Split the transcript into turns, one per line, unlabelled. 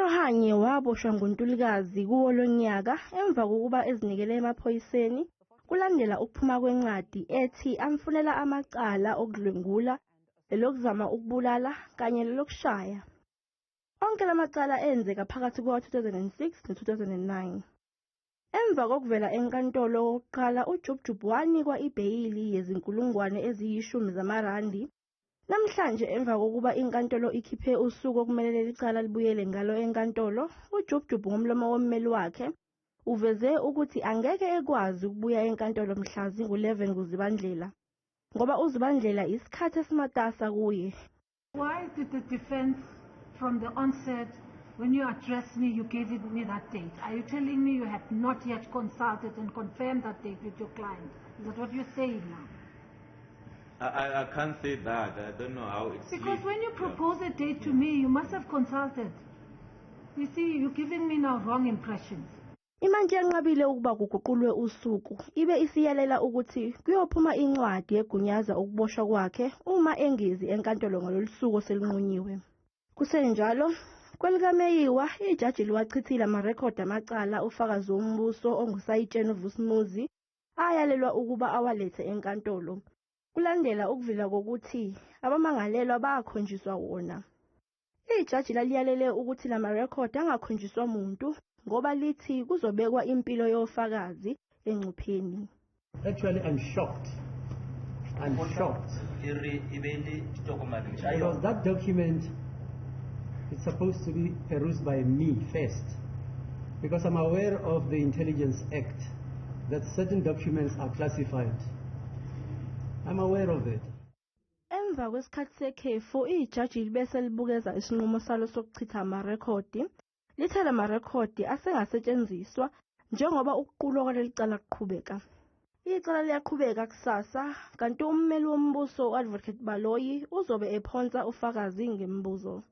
UMaarohanye waboshwa ngoNtulikazi kuwo lo nyaka emva kokuba ezinikele emaphoyiseni kulandela ukuphuma kwencwadi ethi amfunela amacala okudlwengula, elokuzama ukubulala kanye nelokushaya. Onke lamacala enzeka phakathi kuka-2006 no-2009. Emva kokuvela enkantolo okokuqala uJub Jub wanikwa ibheyili yezinkulungwane eziyi-10 zamarandi. Namhlanje emva kokuba inkantolo ikhiphe usuku okumele leli cala libuyele ngalo enkantolo, uJub Jub ngomlomo wommeli wakhe uveze ukuthi angeke ekwazi ukubuya enkantolo mhla zingu-11 kuZibandlela ngoba uZibandlela isikhathi esimatasa kuye.
Why did the defense from the onset, when you addressed me, you gave it me that date? Are you telling me you had not yet consulted and confirmed that date with your client? Is that what you're saying now?
I can't say that. I don't know how it's
Because when you propose a date to me, you must have consulted. You see, you're giving me now wrong impressions.
Imantshi yanqabile ukuba kuguqulwe usuku, ibe isiyalela ukuthi kuyophuma incwadi egunyaza ukuboshwa kwakhe uma engezi enkantolo ngalolu suku oselunqunyiwe. Kusenjalo, kwelikaMeyiwa ijaji liwachithile amarekhodi amacala ufakazi wombuso ongusayitsheni uVusimuzi ayalelwa ukuba awalethe enkantolo. Kulandela ukuvela kokuthi abamangalelwa bakhonjiswa wona. Ijaji laliyalele ukuthi lamarekhodi angakhonjiswa muntu ngoba lithi kuzobekwa impilo yofakazi engcupheni.
Actually, I'm shocked. I'm shocked.
E re e be le ditokomane tša
Because
yona.
That document is supposed to be perused by me first. Because I'm aware of the Intelligence Act, that certain documents are classified. I'm aware of it.
Emva kwesikhathi sekhefu ijaji libe selibukeza isinqumo salo sokuchitha amarekhodi. Lithe lamarekhodi asengasetshenziswa njengoba ukuqulwa kwaleli cala kuqhubeka. Icala liyaqhubeka kusasa kanti ummeli wombuso u-Advocate Baloyi uzobe ephonsa ufakazi ngemibuzo.